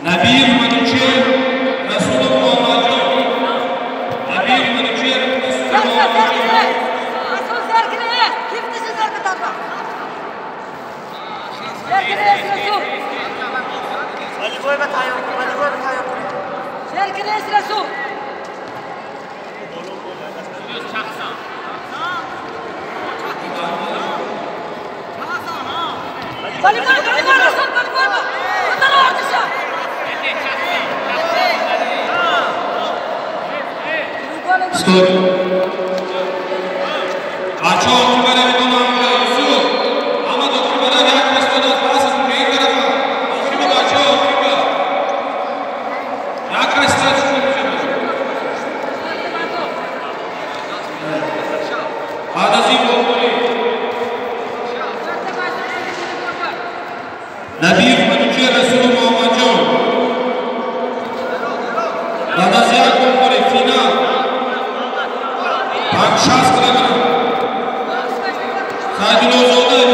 Набиев Манучер, Расулов Муҳаммадҷон. Набиев Манучер, Расулов Муҳаммадҷон. Стоп. Бачаҳо, ки наметонам, Юсуф ҳама дохил барав, як кас дод пас аз ин тарафа. Охири бачаҳо, охири як кас дод шумо. Баъд аз ин бохӯрӣ Набиев Манучер, Расулов Муҳаммадҷон. Баъд аз як бохӯрӣ финал 60 килограмм. Сайдуллозода